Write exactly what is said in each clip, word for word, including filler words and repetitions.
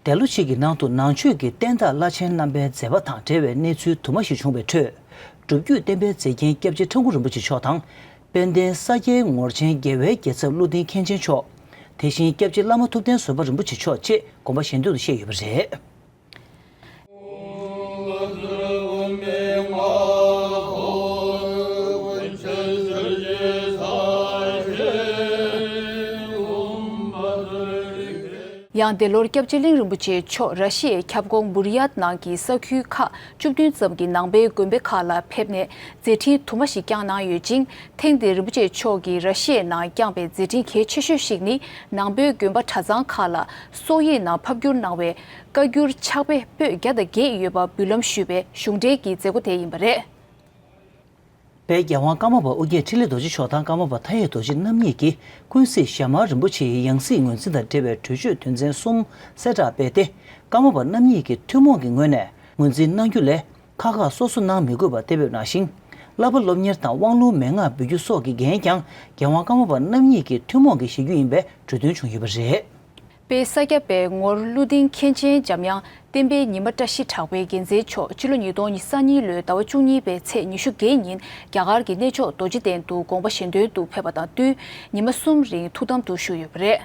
འདས་ལོ་གཅིག་གི་ནང་དུ་ནང་ཆོས་ཀྱི་བསྟན་བདག་བླ་ཆེན་རྣམ་པའི་མཛད་པ་དང་འབྲེལ་བའི་གནས་ཚུལ་དུ་མ་ཞིག་བྱུང་བའི་ཁྲོད། སྒྲུབ་བརྒྱུད་བསྟན་པའི་མཛེས་རྒྱན་སྐྱབས་རྗེ་ཁྲ་འགུ་རིན་པོ་ཆེ་མཆོག་དང་། དཔལ་ལྡན་ས་སྐྱའི་ངོར་ཆེན་རྒྱལ་བའི་རྒྱལ་ཚབ་ཀླུ་ལྡིང་མཁན་ཆེན་མཆོག། དེ་བཞིན་སྐྱབས་རྗེ་བླ་མ་ཐུབ་བསྟན་བཟོད་པ་རིན་པོ་ཆེ་མཆོག་བཅས་དགོངས་པ་གཞན་དོན་དུ་བཤད་ཡོད་པ་རེད། ཡང་འདི་ལོར་སྐྱབས་རྗེ་གླིང་རིན་པོ་ཆེ་མཆོག་ར་ཤི་ཡའི་ཁྱབ་ཁོངས་བུར་ཡ་ནང་གི་ས་ཁུལ་ཁག་བཅུ་བདུན་ཙམ་གྱི་ནང་པའི་དགོན་པ་ཁག་ལ་ཕེབས་ནས་མཛད་འཕྲིན་དུ་མ་ཞིག་བསྐྱངས་གནང་ཡོད་ཅིང་། ཐེངས་འདིར་རིན་པོ་ཆེ་མཆོག་གིས་ར་ཤི་ཡའི་ནང་བསྐྱངས་པའི་མཛད་འཕྲིན་གལ་ཆེ་ཤོས་ཤིག་ནི། ནང་པའི་དགོན་པ་གྲྭ་ཚང་ཁག་ལ་སོག་ཡིག་ནང་ཕབ་བསྒྱུར་གནང་བའི་བཀའ་འགྱུར་ཕྱག་དཔེ་པོད་བརྒྱ་དང་བརྒྱད་ཡོད་པ་འབུལ་ལམ་ཞུས་པའི་གཞུང་འབྲེལ་གྱི་མཛད་སྒོ་དེ་ཡིན་པ་རེད། དཔལ་རྒྱལ་དབང་ཀརྨ་པ་ཨོ་རྒྱན་འཕྲིན་ལས་རྡོ་རྗེ་མཆོག་དང་ཀརྨ་པ་མཐའ་ཡས་རྡོ་རྗེ་རྣམ་གཉིས་ཀྱིས་ཀུན་གཟིགས་ཞྭ་དམར་རིན་པོ་ཆེའི་ཡང་སྲིད་ངོས་འཛིན་དང་འབྲེལ་བའི་གྲོས་ཆོད་དོན་ཚན་གསུམ་གསལ་བསྒྲགས་སྤེལ་ཏེ། ཀརྨ་པ་རྣམ་གཉིས་ཀྱིས་ཐུན་མོང་གི་ངོས་ནས་ངོས་འཛིན་གནང་རྒྱུ་ལས། ཁག་ཁག་སོ་སོ་གནང་མི་དགོས་པ་གཏན་འབེབས་གནང་ཞིང་། བསླབ་པ་སློབ་གཉེར་དང་དབང་ལུང་མན་ངག་འབུལ་རྒྱུ་སོགས་ཀྱི་འགན་ཀྱང་རྒྱལ་དབང་ཀརྨ་པ་རྣམ་གཉིས་ཀྱིས་ཐུན་མོང་གིས་བཞེས་རྒྱུ་ཡིན་པའི་གྲོས་མཐུན་བྱུང་ཡོད་པ་རེད། དཔལ་ས་སྐྱ་པའི་ངོར་ཀླུ་ལྡིང་མཁན་ཆེན་འཇམ་དབྱངས་བསྟན་པའི་ཉི་མ་བཀྲ་ཤིས་གྲགས་པའི་རྒྱལ་མཚན་མཆོག་ཕྱི་ལོ་ཉིས་སྟོང་ཉེར་གཉིས་ལོའི་ཟླ་བ་བཅུ་གཉིས་པའི་ཚེས་ཉི་ཤུ་བརྒྱད་ཉིན་རྒྱ་གར་གྱི་གནས་མཆོག་རྡོ་རྗེ་གདན་དུ་དགོངས་པ་གཞན་དོན་དུ་ཕེབས་པ་དང་བསྟུན་ཉི་མ་གསུམ་རིང་ཐུགས་དམ་དུ་བཞུགས་ཡོད་པ་རེད།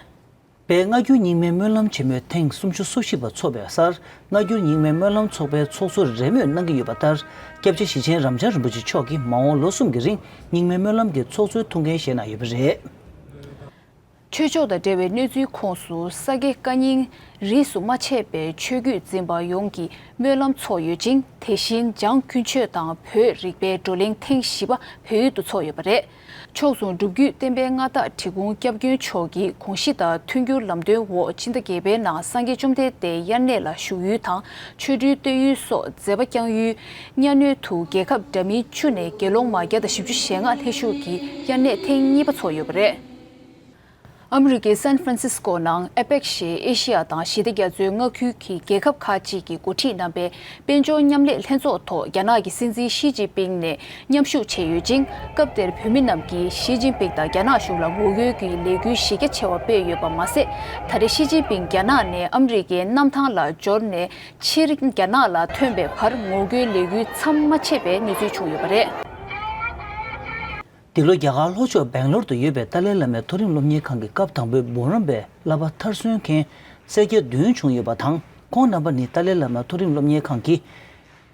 དཔལ་སྔ་འགྱུར་རྙིང་མའི་སྨོན་ལམ་ཆེན་མོའི་ཐེངས་སུམ་ཅུ་སོ་བཞི་པ་འཚོགས་པའི་སར། སྔ་འགྱུར་རྙིང་མའི་སྨོན་ལམ་ཚོགས་པའི་ཚོགས་གཙོར་རེས་མོས་གནང་གི་ཡོད་པ་ལྟར། སྐྱབས་རྗེ་ཞེ་ཆེན་རབ་འབྱམས་རིན་པོ་ཆེ་མཆོག་གིས་མ་འོངས་ལོ་གསུམ་གྱི་རིང་རྙིང་མའི་སྨོན་ལམ་གྱི་ཚོགས་གཙོའི་ཐུགས་འགན་བཞེས་གནང་ཡོད་པ་རེད། ཆོས་ཕྱོགས་དང་འབྲེལ་བའི་གནས་ཚུལ་ཁོངས་སུ་ས་དགེ་བཀའ་རྙིང་རིས་སུ་མ་ཆད་པའི་ཆོས་བརྒྱུད་འཛིན་པ་ཡོངས་ཀྱི་སྨོན་ལམ་ཚོགས་ཡོད་ཅིང་། དེ་བཞིན་འཇང་དཀོན་མཆོག་དང་བོད་རིག་པའི་བགྲོ་གླེང་ཐེངས་བཞི་པ་བལ་ཡུལ་དུ་ཚོགས་ཡོད་པ་རེད། ཕྱོགས་མཚུངས་སྒྲུབ་བརྒྱུད་བསྟན་པའི་མངའ་བདག་འབྲི་གུང་སྐྱབས་མགོན་མཆོག་གིས་དགོངས་གཞི་དང་མཐུན་འགྱུར་ལམ་སྟོན་འོག་ཕྱི་ཟླ་བརྒྱད་པའི་ནང་སངས་རྒྱས་བཅོམ་ལྡན་འདས་དབྱར་གནས་ལ་བཞུགས་ཡུལ་དང་ཆོ་འཕྲུལ་སྟོན་ཡུལ་སོགས་མཛད་པ་བསྐྱངས་ཡུལ་གཉའ་གནོན་དུ་རྒྱལ་ཁབ་འདྲ་མིན་བཅུ་ནས་དགེ་སློང་མ་བརྒྱ་དང་བཞི་བཅུ་ཞེ་ལྔ་ལྷན་ཞུགས་ཀྱིས་དབྱར་གནས་ཐེངས་གཉིས་པ་ཚོགས་ཡོད་པ་རེད། ཨ་མི་རི་ཀའི་སན་ཧྥ་རན་སིས་ཀོ་ནང་ཨེ་པེག་ཞེས་ཨེ་ཤི་ཡ་དང་ཞི་བདེ་རྒྱ་མཚོའི་མངའ་ཁུལ་གྱི་རྒྱལ་ཁབ་ཁག་ཅིག་གི་འགོ་ཁྲིད་རྣམ་པའི་དཔལ་འབྱོར་མཉམ་ལས་ལྷན་ཚོགས་ཐོག་རྒྱ་ནག་གི་སྲིད་འཛིན་ཞི་ཅིན་ཕིང་ནས་མཉམ་ཞུགས་བྱས་ཡོད་ཅིང་། སྐབས་དེར་བོད་མི་རྣམས་ཀྱིས་ཞི་ཅིན་ཕིང་དང་རྒྱ་ནག་གཞུང་ལ་ངོ་རྒོལ་གྱི་ལས་འགུལ་གཞི་རྒྱ་ཆེ་བ་སྤེལ་ཡོད་པ་མ་ཟད། ད་རེས་ཞི་ཅིན་ཕིང་རྒྱ་ནག་ནས་ཨ་མི་རི་ཀའི་གནམ་ཐང་ལ་འབྱོར་ནས་ཕྱིར་རྒྱ་ནག་ལ་ཐོན་པའི་བར་ངོ་རྒོལ་ལས་འགུལ་མཚམས་མ་ཆད་པའི་གནས་ཚུལ་བྱུང་ཡོད་པ་རེད། འདི་ལོ་རྒྱ་གར་ལྷོ་ཕྱོགས་སྦེང་ལོར་དུ་ཡོད་པའི་ཏཱ་ལའི་བླ་མའི་མཐོ་རིམ་སློབ་གཉེར་ཁང་གི་སྐབས་དང་པོའི་འབུམ་རམས་པའི་བསླབ་པ་མཐར་སོན་མཁན་སེར་སྐྱ་བདུན་བྱུང་ཡོད་པ་དང་། ཁོང་རྣམ་པ་ནི་ཏཱ་ལའི་བླ་མའི་མཐོ་རིམ་སློབ་གཉེར་ཁང་གི་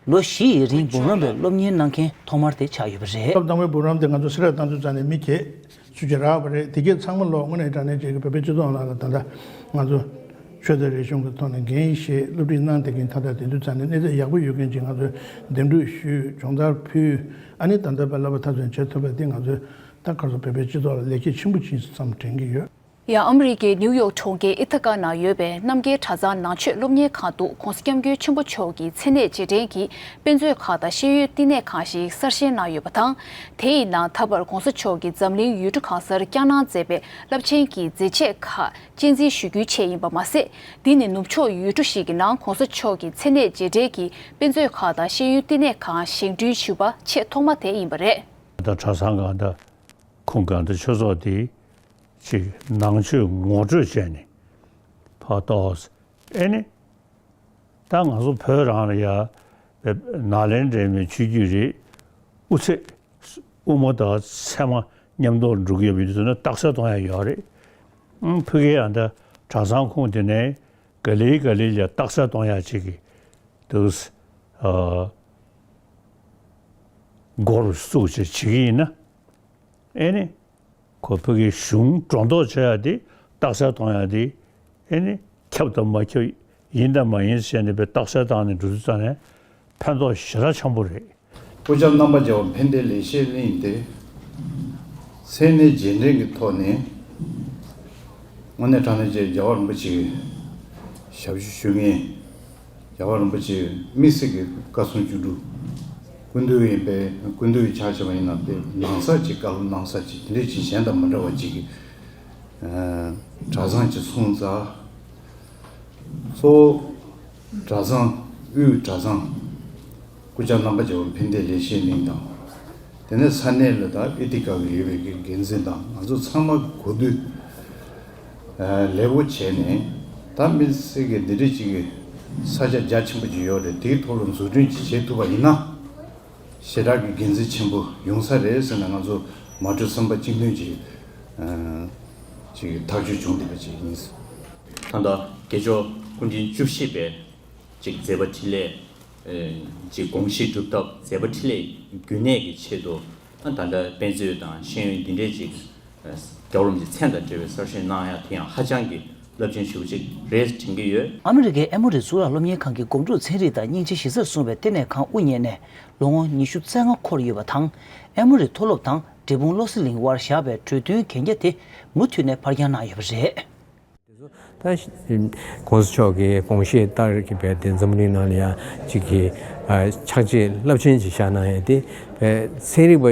ལོ་བཞི་ཡི་རིང་འབུམ་རམས་པའི་སློབ་གཉེར་གནང་མཁན་ཐོག་མར་དེ་ཆགས་ཡོད་པ་རེད། སྐབས་དང་པོའི་འབུམ་རམས་དེ་ང་ཚོ་སེ་ར་བཏང་ཚུལ་རྩ་ནས་མི་གས་ཚུལ་གྱིས་རག་པ་རེད། དེ་གས་ཚང་མ་ལོག་དངོས་གནས་དྲང་གནས་བྱས་ཀྱི་བོད་པའི་སྤྱི་ཚོགས་ནང་ལ་ད་ལྟ་ང་ཚོ་ཆོས་དང་རིག་གཞུང་གི་ཐོག་ནས་འགན་བཞེས་སློབ་ཁྲིད་གནང་བསྡད་མཁན་ད་ལྟ་དེ་དུས་རྩ་ནས་གནས་ཚད་ཡག་པོ་ཡོད་མཁན་ཅིག་ང་ཚོས་འདེམས་སྒྲུག་ཞུས། སྦྱོང་བརྡར་ཕུལ། ཨ་ནི་ད་ལྟ་བའི་བསླབ་པ་མཐར་སོན་བྱེད་ཐུབ་པ་དེ་ང་ཚོས་ད་ག་རེ་ཟེར་བོད་པའི་སྤྱི་ཚོགས་ལ་ལེགས་སྐྱེས་ཆེན་པོ་ཅིག་ཙམ་དྲན་གྱི་ཡོད། ཡང་ཨ་མི་རི་ཀའི་ནིའུ་ཡོག་གྲོང་ཁྱེར་ཨི་ཐ་ཀ་ནང་ཡོད་པའི་རྣམ་རྒྱལ་གྲྭ་ཚང་ནང་ཆོས་སློབ་གཉེར་ཁང་དུ་༧གོང་ས་༧སྐྱབས་མགོན་ཆེན་པོ་མཆོག་གི་མཚན་གནས་རྗེས་དྲན་གྱིས་དཔེ་མཛོད་ཁང་དང་ཤེས་ཡོན་བསྟི་གནས་ཁང་ཞིག་གསར་བཞེངས་གནང་ཡོད་པ་དང་། དེ་ཡི་ནང་ད་བར་༧གོང་ས་མཆོག་གིས་འཛམ་གླིང་ཡུལ་གྲུ་གང་སར་བསྐྱངས་གནང་མཛད་པའི་རླབས་ཆེན་གྱི་མཛད་རྗེས་ཁག་གཅེས་འཛིན་ཞུ་རྒྱུའི་ཆེད་ཡིན་པ་མ་ཟད། འདི་ནི་ནུབ་ཕྱོགས་ཡུལ་གྲུ་ཞིག་གི་ནང་༧གོང་ས་མཆོག་གི་མཚན་གནས་རྗེས་དྲན་གྱི་དཔེ་མཛོད་ཁང་དང་ཤེས་ཡོན་བསྟི་གནས་ཁང་བཞེངས་སྐྲུན་ཞུས་པ་ཆེས་ཐོག་མ་དེ་ཡིན་པ་རེད། ད་གྲྭ་ཚང་གང་ད་ཁུངས་གང་ད་ཆོས་ཚོགས་དེ་ཅིག་ནང་ཆོས་ངོ་སྤྲོད་བྱས་ནས་ཕར་གཏོགས། ཨེ་ནི། ད་ང་ཚོ་བོད་རང་ལ་ཡ་ནཱ་ལེནྡྲའི་མི་ཆོས་བརྒྱུད་རེད། དབུ་ཚད་དབུ་མ་དང་ཚད་མ་མཉམ་དུ་འགྲོ་གི་ཡོད་པའི་དུས་ན་རྟགས་གསལ་གཏོང་ཡ་ཡོད་རེད། ཨང་། ཕ་གིའི་ཡང་ད་གྲྭ་ཚང་ཁུངས་དེ་ནས་ག་ལེ་ག་ལེ་ལ་རྟགས་གསལ་གཏོང་ཡ་ཅིག་གི་འདུག་ཨ། སྒོར་བཙུགས་བྱས་བྱེད་ཀྱི་ཡིན་ན། ཨེ་ནི། ཁོ་ཕ་གིའི་གཞུང་སྒྲོ་འདོགས་བྱ་ཡ་དེ་རྟགས་གསལ་གཏོང་ཡ་དེ་ཨེ་ནི་ཁྱབ་དང་མ་ཁྱབ་ཡིན་དང་མ་ཡིན་ཟེར་ནས་པའི་རྟགས་གསལ་བཏང་ནས་འགྲོ་དུས་ཙང་ནས་ཕན་ཐོགས་ཞེ་དྲག་ཆེན་པོ་རེད། སྐུ་ཚབ་རྣམ་པ་མཇལ་བ་ཕན་བདེ་ལེགས་བཤད་གླིང་དེ་མཚན་གནས་རྗེས་དྲན་གྱི་ཐོག་ནས་དངོས་གནས་དྲང་གནས་ཀྱི་རྒྱལ་བ་རིན་པོ་ཆེའི་ཞབས་ཞུ་ཞུ་མཁན། རྒྱལ་བ་རིན་པོ་ཆེ་དམིགས་བསལ་གྱི་བཀའ་སྲུང་བཅུ་དྲུག་སྐུ་མདུན་ཡིན་པས་སྐུ་མདུན་ཕྱག་བྱས་པ་ཡིན་ན་དེ་ནང་གསར་གྱི་བཀའ་སློབ་གནང་ས་ཅིག་དེ་འདྲས་ཅིག་གཞན་དང་མི་འདྲ་བ་ཅིག་གི་གྲྭ་ཚང་ཅིག་སོང་ཙང་། གཙོ་བོ་གྲྭ་ཚང་དབུས་གྲྭ་ཚང་སྐུ་བཅར་རྣམ་པ་མཇལ་བ་ཕན་བདེ་ལེགས་བཤད་གླིང་དང་། དེ་ནས་ས་གནས་ལ་དང་ཨི་ཐི་ཀ་གི་ཡོད་པའི་གི་འགན་འཛིན་དང་ང་ཚོ་ཚང་མ་གོ་བསྡུར་ལེགས་པོ་བྱས་ནས་ ད་དམིགས་བསལ་གྱི་འདི་འདྲའི་ཅིག་གི་ས་ཆ་རྒྱ་ཆེན་པོ་ཅིག་ཡོད་རེད། དེའི་ཐོག་ལ་འཛུགས་སྐྲུན་ཅིག་བྱེད་ཐུབ་པ་ཡིན་ན། ཞེ་དྲག་གི་དགེ་མཚན་ཆེན་པོ་ཡོང་ས་རེད་ཟེར་ནས་ང་ཚོ་མ་གྲོས་བསམ་པ་གཅིག་མཐུན་གྱིས་ཨ་ཅིག་ཐག་གཅོད་བྱུང་བསྡད་པ་ཅིག་ཡིན། ད་ལྟ་དགེ་སྦྱོར་སྐུ་ཕྲེང་བཅུ་བཞི་པའི་ཅིག་མཛད་པ་འཕྲིན་ལས་ཨ་ཅིག་དགོངས་བཞེས་སྒྲུབ་ཐབས། མཛད་པ་འཕྲིན་ལས་རྒྱུན་གནས་ཀྱི་ཆེད་དུ་ཨ་ད་ལྟ་དཔེ་མཛོད་དང་ཤེས་ཡོན་འདི་འདྲའི་ཅིག་ཨ་རྒྱལ་བ་རིན་པོ་ཆེའི་མཚན་དང་འབྲེལ་བའི་གསར་ཞུགས་གནང་ཡ་དེ་ཡང་ཧ་ཅང་གི་རླབས་ཆེན་ཞེ་པོ་ཅིག་རེད་དྲན་གྱི་ཡོད། ཨ་མི་རི་ཀའི་ཨེ་མོ་རི་གཙུག་ལག་སློབ་གཉེར་ཁང་གི་སྒོམ་སྒྲུབ་ཚན་རིག་དང་སྙིང་རྗེ་གཞི་རྩར་བཟུང་བའི་བསྟི་གནས་ཁང་དབུ་བརྙེས་ནས་ལོ་ངོ་ཉི་ཤུ་རྩ་ལྔ་འཁོར་ཡོད་པ་དང་། ཨེ་མོ་རི་མཐོ་སློབ་དང་འབྲས་སྤུངས་བློ་གསལ་གླིང་དབར་བཞག་པའི་གྲོས་མཐུན་གན་རྒྱ་དེ་མུ་མཐུད་ནས་ཕར་འགྱངས་གནང་ཡོད་པ་རེད། ད་གོང་ས་མཆོག་གི་དགོངས་བཞེས་ལྟར་གྱི་བས་དེ་འཛམ་བུ་གླིང་ནང་ལ་ཡང་གཅིག་གི་ཕྱག་རྗེས་རླབས་ཆེན་ཅིག་བཞག་གནང་ཡོད་དེ། བས་ཚན་རིག་པ་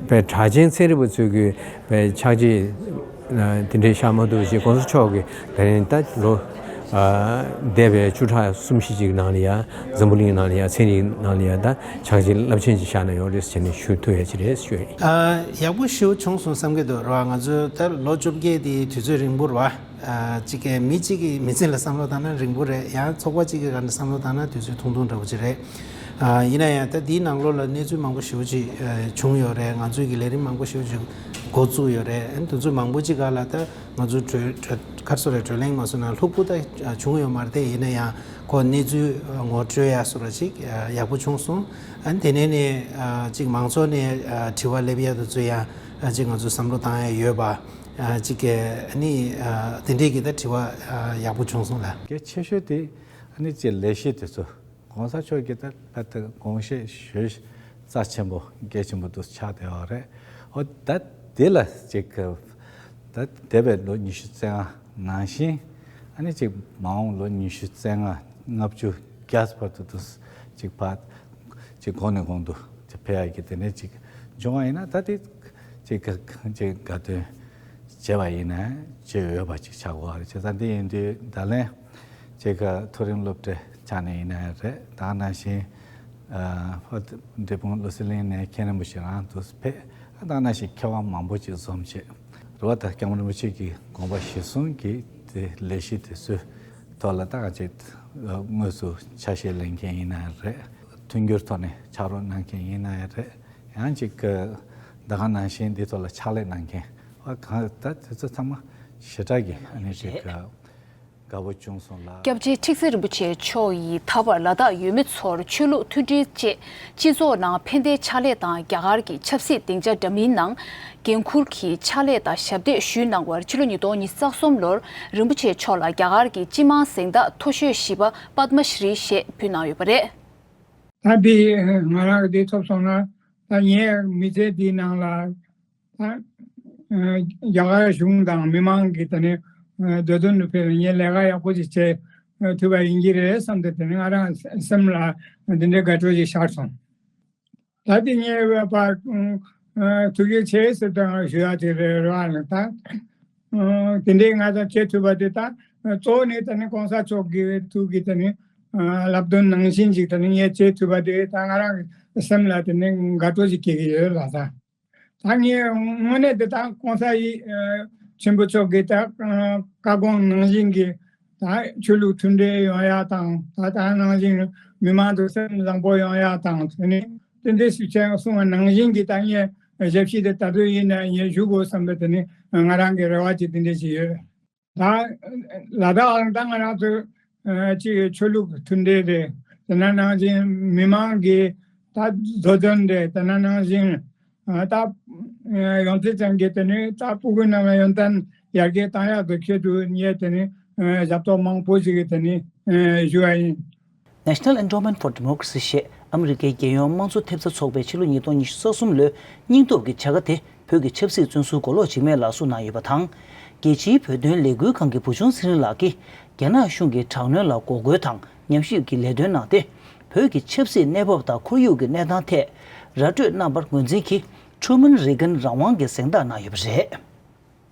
བས་གྲགས་ཅན་ཚན་རིག་པ་ཚོས་ཀྱི་བས་ཕྱག་རྗེས་དེ་འདྲའི་བཞག་མ་ཐུབ་ཅིག་གོང་ས་མཆོག་གི་ད་རིང་ད་ལོ་འདས་པའི་བཅུ་ཕྲག་གསུམ་བཞི་ཅིག་ནང་ལ་ཡང་འཛམ་བུ་གླིང་ནང་ལ་ཡང་ཚན་རིག་ནང་ལ་ཡང་ད་ཕྱག་རྗེས་རླབས་ཆེན་ཅིག་བཞག་གནང་ཡོད་རེད་ཟེར་ནས་ཞུ་ཐུབ་ཡ་ཅིག་རེད་ཞུ་ཡ་ཡིན། ཡག་པོ་ཞེ་པོ་བྱུང་སོང་བསམ་གྱི་འདུག་ར། ང་ཚོ་ད་ལོ་བཅོ་བརྒྱད་དེ་དུས་ཚོད་རིང་པོ་རེད་བ། ཨ་གཅིག་གི་མི་གཅིག་གི་མི་ཚེ་ལ་བསམ་བློ་བཏང་ན་རིང་པོ་རེད། ཡང་ཚོགས་པ་གཅིག་གི་སྒང་ནས་བསམ་བློ་བཏང་ན་དུས་ཚོད་ཐུང་ཐུང་འདྲ་པོ་ཅིག་རེད། ཨ་ཡིན་ན་ཡང་ད་དེའི་ནང་ལོགས་ལ་གནས་ཚུལ་མང་པོ་ཞེ་པོ་ཅིག་ཨ་བྱུང་ཡོད་རེད། ང་ཚོའི་གི་ལས་རིམ་མང་པོ་ཞེ་པོ་ཅིག་འགོ་བཙུགས་ཡོད་རེད། ཨ་དེ་ཚོ་མང་པོ་ཅིག་སྒང་ལ་ད་ང་ཚོ་གྲོས་གྲོས་ག་རེ་ཟེར་རེད། བགྲོ་གླེང་མ་སོང་ན་ལྷུག་པོ་ད་ཨ་བྱུང་ཡོད་མ་རེད་དེ། ཡིན་ན་ཡང་ཁོ་གནས་ཚུལ་ངོ་སྤྲོད་ཡག་བཟོ་འདྲ་ཅིག་ཨ་ཡག་པོ་བྱུང་སོང་། ཨ་དེ་ནས་ནས་ཨ་ཅིག་མང་ཚོགས་ནས་ཨ་དྲི་བ་སླེབས་ཡག་དེ་ཚོ་ཡང་ཨ་ཅིག་ང་ཚོ་བསམ་བློ་བཏང་ཡག་ཡོད་པ། ཨ་ཅིག་གི་ཨ་ནི་ཨ་དེ་འདྲས་ཀྱི་ད་དྲི་བ་ཨ་ཡག་པོ་བྱུང་སོང་ལ། གལ་ཆེ་ཤོས་དེ་ཨ་ནི་ཅིག་ལས་གཞི་དེ་ཚོ་གོང་ས་མཆོག་གིས་ད་ད་ད་དགོངས་བཞེས་ཞུས་རྩ་ཆེན་པོ་གལ་ཆེན་པོ་འདུག་ཆགས་བསྡད་པ་རེད། ཨོ་ད་དེ་ལ་ཅིག་ད་འདས་པའི་ལོ་ཉི་ཤུ་རྩ་ལྔ་ནང་བཞིན་ཨ་ནི་ཅིག་མ་འོངས་ལོ་ཉི་ཤུ་རྩ་ལྔ་ལྔ་བཅུ་བརྒྱ་བར་དུ་འདུག་ཅིག་ཕར་ཅིག་གོང་ནས་གོང་དུ་ཅིག་འཕེལ་ཡག་གི་དེ་ནས་ཅིག་འབྱུང་བ་ཡིན་ན། ད་དེ་ཅིག་ག་ཅིག་དགའ་སྟོན་བྱས་པ་ཡིན་ན་བྱེད་འོས་པ་ཅིག་ཆགས་ཀྱི་ཡོད་རེད། བྱས་ཙང་འདི་ཡིན་དུས་ད་ལན་ཅིག་མཐོ་རིམ་སློབ་གྲྭའི་ཆ་ནས་ཡིན་ན་ཡང་རེད། ད་ནང་བཞིན་ཨ་འབྲས་སྤུངས་བློ་གསལ་གླིང་ནས་མཁན་རིན་པོ་ཆེ་རང་དུ་ཕེབས། ད་ནང་བཞིན་མཁས་དབང་མང་པོ་ཅིག་འཛོམས་བྱས་རེད་བ། ད་སྐྱབས་མགོན་རིན་པོ་ཆེ་གི་དགོངས་པ་གཞིར་བཟུང་གིས་དེ་ལས་གཞི་དེ་ཚོའི་ཐོག་ལ་ད་ཅིག་དངོས་སུ་ཆ་ཤས་ལེན་མཁན་ཡིན་ན་ཡང་རེད། མཐུན་འགྱུར་ཐོག་ནས་ཕྱག་རོགས་གནང་མཁན་ཡིན་ན་ཡང་རེད། ཡང་ཅིག་ད་ག་ནང་བཞིན་འདི་ཐོག་ལ་ཕྱག་ལས་གནང་མཁན་ཨ་གང་ད་དེ་ཚོ་ཚང་མ་ཞེ་དྲག་གི་ཨ་ནི་ཅིག་རེད། དགའ་པོ་བྱུང་སོང་ལ། སྐྱབས་རྗེ་ཁྲིག་སེ་རིན་པོ་ཆེ་མཆོག་ཡིས་ད་བར་ལ་དྭགས་ཡུལ་མི་ཚོར་ཆོས་ལུགས་མཐུན་སྒྲིལ་བཅས་སྤྱི་ཚོགས་ནང་ཕན་བདེའི་ཕྱག་ལས་དང་རྒྱ་གར་གྱི་ཆབ་སྲིད་སྡིངས་ཆ་འདྲ་མིན་ནང་འགན་འཁུར་གྱིས་ཕྱག་ལས་དང་ཞབས་འདེགས་ཞུས་གནང་བར་ཕྱི་ལོ་ཉིས་སྟོང་ཉི་ཤུ་རྩ་གསུམ་ལོར་རིན་པོ་ཆེ་མཆོག་ལ་རྒྱ་གར་གྱི་སྤྱི་དམངས་གཟེངས་རྟགས་མཐོ་ཤོས་བཞི་པ་པདྨ་ཤྲི་ཞེས་ཕུལ་གནང་ཡོད་པ་རེད། ད་འདི་ང་རང་གི་འདི་ཐོབ་སོང་ན། ད་ངའི་མི་ཚེ་འདིའི་ནང་ལ་ད་རྒྱ་གར་གཞུང་དང་མི་མང་གི་དེ་ནས་འདོད་དོན་དུ་ཕེབས་ནས་ངས་ལས་ཀ་ཡག་པོ་ཞིག་བྱེད་ཐུབ་པ་ཡིན་གྱི་རེད་བསམ་སྟེ། དེ་ནས་ང་རང་སེམས་ལ་འདི་འདྲའི་དགའ་སྤྲོ་ཞིག་ཤར་སོང་། ད་དེ་ངས་བ་ཐུགས་རྗེ་ཆེ་ཟེར་དང་ཞུ་ཡ་དེ་རེད་ར། ད་དེ་འདྲའི་ང་ཚོ་བྱེད་ཐུབ་པ་དེ་ད་གཙོ་བོ་ནི་ད་ནི་གོང་ས་མཆོག་གི་ཐུགས་ཀྱི་ད་ནི་ལབ་དོན་ནང་བཞིན་ཅིག་ད་ནི་ངས་བྱེད་ཐུབ་པ་དེ་ད་ང་རང་གི་སེམས་ལ་ད་ནི་དགའ་སྤྲོ་ཞིག་སྐྱེ་གི་ཡོད་ལ། ད་ད་ངས་དངོས་གནས་དེ་ད་གོང་ས་ཡི་ཆེན་པོ་མཆོག་གི་ད་བཀའ་དགོངས་ནང་བཞིན་གྱི་ད་ཆོས་ལུགས་མཐུན་སྒྲིལ་ཡོང་ཡ་དང་། ད་ད་ནང་བཞིན་མི་མང་དུ་སེམས་བཟང་པོ་ཡོང་ཡ་དང་། དེ་ནི་དེ་འདྲའི་ཞིག་བྱས་གསུངས་པ་ནང་བཞིན་གྱི་ད་ངས་ཞབས་ཕྱི་དེ་ད་དུང་ཡིན་ན་ངས་ཞུ་དགོས་བསམ་པའི་དེ་ནི་ང་རང་གི་རེ་བ་ཅིག་དེ་འདྲ་ཞིག་ཡོད། ད་ལ་དྭགས་ལ་ད་ང་རང་ཚོ་ཅིག་ཆོས་ལུགས་མཐུན་སྒྲིལ་རེད། དེ་ན་ནང་བཞིན་མི་མང་གི་ད་འགྲོ་དོན་རེད། དེ་ན་ནང་བཞིན་ད་ཡོང་ཚད་ཅན་གྱི་དེ་ནི་ད་ཕྲུ་གུ་རྣམས་ཡོན་ཏན་ཡར་རྒྱས་བཏང་ཡག་གི་ཆེད་དུ་ངས་དེ་ནི་ཞབས་ཏོག་མང་པོ་ཞིག་གི་དེ་ནི་ཞུ་བ་ཡིན། National Endowment for Democracy ཞེས་ཨ་མི་རི་ཀའི་རྒྱལ་ཡོངས་དམངས་གཙོ་ཐེབས་རྩ་ཚོགས་པས་ཕྱི་ལོ་ཉིས་སྟོང་ཉི་ཤུ་རྩ་གསུམ་ལོའི་སྙིང་སྟོབས་ཀྱི་བྱ་དགའ་དེ་བོད་ཀྱི་ཆབ་སྲིད་བཙོན་ཟུར་མགོ་ལོག་འཇིགས་མེད་ལགས་སུ་གནང་ཡོད་པ་དང་། རྒྱལ་སྤྱིའི་བོད་དོན་ལས་འགུལ་ཁང་གི་བུ་ཆུང་ཚེ་རིང་ལགས་ཀྱིས་རྒྱ་ནག་གཞུང་གི་དྲག་གནོན་ལ་འགོག་རྒོལ་དང་ཉམས་ཞིབ་ཀྱི་ལས་དོན་གནང་སྟེ། བོད་ཀྱི་ཆབ་སྲིད་གནས་བབ་དང་ཁོར་ཡུག་གི་གནས་སྟངས་ཐད་ར་སྤྲོད་གནང་བར་ངོས་འཛིན་གྱིས་ཁྲུ་མན་རེ་གན་རང་དབང་གི་གཟེངས་རྟགས་གནང་ཡོད་པ་རེད།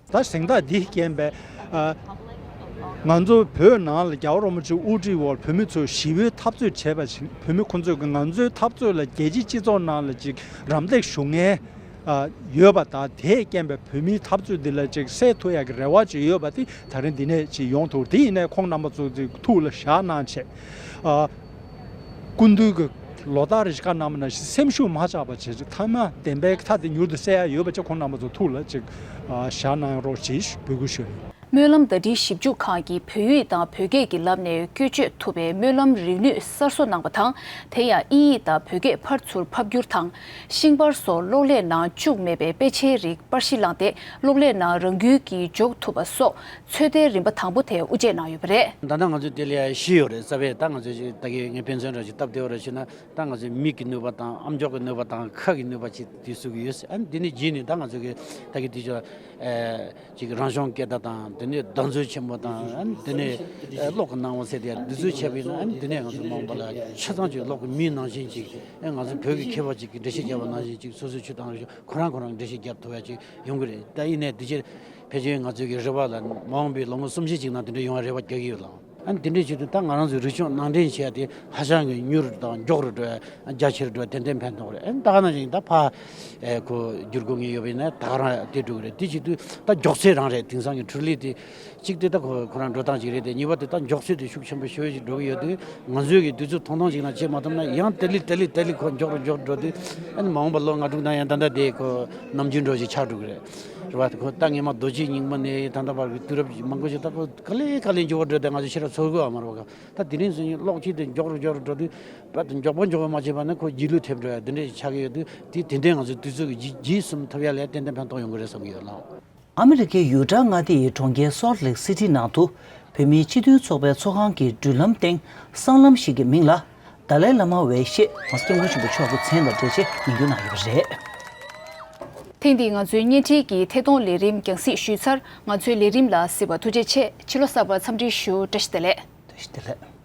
ད་གཟེངས་རྟགས་འདིའི་རྐྱེན་པས་ཨ་ང་ཚོ་བོད་ནང་ལ་རྒྱལ་བ་རིན་པོ་ཆེ་དབུ་ཁྲིད་འོག་བོད་མི་ཚོས་ཞི་བའི་འཐབ་རྩོད་བྱས་པ་བཞིན། བོད་མི་ཁོ་ཚོས་ཀྱི་ང་ཚོའི་འཐབ་རྩོད་ལ་རྒྱལ་སྤྱིའི་སྤྱི་ཚོགས་ནང་ལ་ཅིག་རམ་འདེགས་ཞུ་མཁན་ ཡོད་པ་དང་། དེས་རྐྱེན་པས་བོད་མིའི་འཐབ་རྩོད་འདི་ལ་ཅིག་སེལ་ཐུབ་ཡག་གི་རེ་བ་ཅིག་ཡོད་པ་དེ་ད་རིང་འདི་ནས་ཅིག་ཡོང་ཐུབ། དེ་ཡིན་ནའི་ཁོང་རྣམ་པ་ཚོ་ཅིག་ཐུགས་ལ་བཞག་གནང་བྱས། ཨ། སྐུ་མདུན་གྱི་ལོ་ལྟར་རེ་བཞིན་བཀའ་གནང་བ་ནང་བཞིན་སེམས་ཤུགས་མ་ཆག་པ་བྱས། ཅིག་མཐའ་མ་བདེན་པའི་མཐའ་དེ་མྱུར་དུ་གསལ་ཡག་ཡོད་པ་ཅིག་ཁོང་རྣམ་པ་ཚོ་ཐུགས་ལ་ཅིག་ཨ་བཞག་གནང་རོགས་ཞེས་འབོད་སྐུལ་ཞུ་ཡ་ཡིན། སྨོན་ལམ་ཟླ་སྒྲིལ་ཞིབ་འཇུག་ཁང་གིས་བོད་ཡིག་དང་བོད་སྐད་ཀྱི་ལམ་ནས་བཀོལ་སྤྱོད་ཐུབ་པའི་སྨོན་ལམ་རིག་ནུས་གསར་བཟོ་གནང་བ་དང་། དེ་ཡང་དབྱིན་ཡིག་དང་བོད་སྐད་ཕར་ཚུར་ཕབ་བསྒྱུར་དང་། ཤིང་པར་སོགས་གློག་ཀླད་ནང་བཅུག་མེད་པའི་དཔེ་ཆའི་རིགས་པར་གཞི་བླངས་ཏེ། གློག་ཀླད་ནང་རང་འགུལ་གྱིས་འཇོག་ཐུབ་པ་སོགས་ཚོད་ལྟའི་རིམ་པ་དང་པོ་དེ་དབུ་འབྱེད་གནང་ཡོད་པ་རེད། ད་ལྟ་ང་ཚོས་དེ་ལ་བཞི་ཡོད་རེད། རྩ་བའི་ད་ང་ཚོས་ཅིག་ད་གིན་ངས་དཔེ་མཚོན་འདྲ་ཞིག་སྟབས་བདེ་བོ་རེ་ཞུས་ན། ད་ང་ཚོས་མིག་གི་ནུས་པ་དང་། ཨམ་ཅོག་གི་ནུས་པ་དང་། ཁ་གི་ནུས་པ་ཅིག་དེ་ཚུ་གི་ཡོད། ཨ་ནི་དེ་ནས་རྗེས་ནས་ད་ང་ཚོ་གི་ད་གི་དེ་ཚོ་ཨེ་ཅིག་རང་བྱུང་སྐད་བརྡ་དང་། དེ་ནས་གདངས་ཚོད་ཆེན་པོ་དང་། ཨ་ནི་དེ་ནས་ཨེ་གློག་གི་སྣང་བ་ཟེར་དེ་འདི་ཚོ་བྱས་པ་ཡིན་ན། ཨ་ནི་དེ་ནས་ང་ཚོ་མ་འོངས་པ་ལ་ཆ་ཚང་ཅིག་གློག་གི་མིའི་ནང་བཞིན་ཅིག་ཨེ་ང་ཚོ་བོད་ཀྱི་མཁས་པ་ཅིག་གིས་འགྲེལ་བཤད་བརྒྱབ་པ་ནང་བཞིན་ཅིག་སོ་སོའི་ཆུ་དང་རི་ཁོ་རང་ཁོ་རང་འགྲེལ་བཤད་བརྒྱབ་ཐུབ་ཡ་ཅིག་ཡོང་གི་རེད། ད་ཡིན་ནའི་དེ་ཕྱིར་ཕལ་ཆེར་ང་ཚོའི་གི་རེ་བ་ལ་མ་འོངས་པའི་ལོ་ངོ་གསུམ་བཞི་ཅིག་ནང་དེ་འདྲ་ཡོང་བའི་རེ་བ་རྒྱག་གི་ཡོད་ལགས། ཨ་ནི་དེ་འདྲ་བྱེད་དུས་ད་ང་རང་ཚོའི་རིག་སྐྱོང་ནང་འདྲེན་བྱེད་ཡ་དེ་ཧ་ཅང་གི་མྱུར་དང་མགྱོགས་རུ་འགྲོ་ཡ། རྒྱ་ཆེར་འགྲོ་ཡ། ཏན་ཏན་ཕན་ཐོགས་རེད། ཨ་ནི་ད་ག་ནང་བཞིན་ད་ཕར་ཨེ་ཁོ་བསྒྱུར་དགོས་ངེས་ཡོད་པ་ཡིན་ན་ད་ག་རང་དེ་འགྲོ་གི་རེད། དེ་བྱེད་དུས་ད་མགྱོགས་ཚད་རང་རེད། དེང་སང་གི་འཕྲུལ་ལས་དེ་གཅིག་དེ་ད་ཁོ་ཁོ་རང་འགྲོ་སྟངས་གཅིག་རེད་དེ། གཉིས་པ་དེ་ད་མགྱོགས་ཚད་དེ་ཤུགས་ཆེན་པོ་ཞེ་པོ་ཞིག་འགྲོ་གི་ཡོད་དུས། ང་ཚོས་ཀྱི་དུས་ཚོད་ཐུང་ཐུང་ཞིག་ནང་བྱེད་མ་ཐུབ་ན། ཡང་དེ་ལས་དེ་ལས་དེ་ལས་ཁོ་མགྱོགས་རུ་མགྱོགས་རུ་འགྲོ་དུས། ཨ་ནི་མ་འོངས་པ་ལོ་ལྔ་དྲུག་ནང་ཡང་ད་ལྟ་དེ་ཁོ་ནམ་རྒྱུན་འགྲོ་ཞིག་ཆགས་འགྲོ་གི་རེད། རེད་བ། ཁོ་ད་སྔས་མ་རྡོ་རྗེ་རྙིང་མ་ནས་ད་ལྟ་བར་གྱི་དུས་རབས་མང་པོ་ཞིག་ད་ཁོ་ག་ལེ་ག་ལེ་འགྱུར་བ་འགྲོ་དེ་ང་ཚོ་ཤེས་རབ་ཚོར་དགོས་པ་མ་རེད་བ། ད་དེ་རིང་སང་ཉིན་གློག་ཆས་དེ་མགྱོགས་རུ་མགྱོགས་རུ་འགྲོ་དུས། རྦད་དེ་མགྱོགས་པོ་མགྱོགས་པོ་མ་བྱས་པ་ན་ཁོ་རྗེས་ལུས་ཐེབས་འགྲོ་ཡ་དེ་འདྲ་ཞིག་ཆགས་ཀྱི་ཡོད་དུས། དེ་དེ་འདྲའི་ང་ཚོའི་དུས་ཚོད་ཀྱི་རྗེས་རྗེས་ཟིན་ཐུབ་ཡ་ལ་ཏན་ཏན་ཕན་ཐོགས་ཡོང་གི་རེད་བསམ་གྱི་ཡོད་ལགས། ཨ་མི་རི་ཀའི་ཡུ་ཊ་མངའ་སྡེ་ཡི་གྲོང་ཁྱེར་སོལ་ལེག་སི་ཊི་ནང་དུ་བོད་མིའི་སྤྱི་མཐུན་ཚོགས་པའི་ཚོགས་ཁང་གི་མདུན་ལམ་སྟེང་སྲང་ལམ་ཞིག་གི་མིང་ལ་ཏཱ་ལའི་བླ་མ་འོས་ཤེས་མ་སྐྱབས་མགོན་ཆེན་པོ་མཆོག་གི་མཚན་དང་འབྲེལ་ཆེད་ཉིང་སྐྱུར་གནང་ཡོད་པ་རེད། ཐེངས་འདིའི་ང་ཚོའི་བརྙན་འཕྲིན་གྱི་ཐད་གཏོང་ལས་རིམ་རྒྱང་སྲིང་ཞུས་ཚར། ང་ཚོའི་ལས་རིམ་ལ་གཟིགས་པར་ཐུགས་རྗེ་ཆེ། ཕྱི་ལོ་གསར་པར་འཚམས་འདྲི་ཞུ། བཀྲ་ཤིས་བདེ་ལེགས། བཀྲ་ཤིས་བདེ་ལེགས།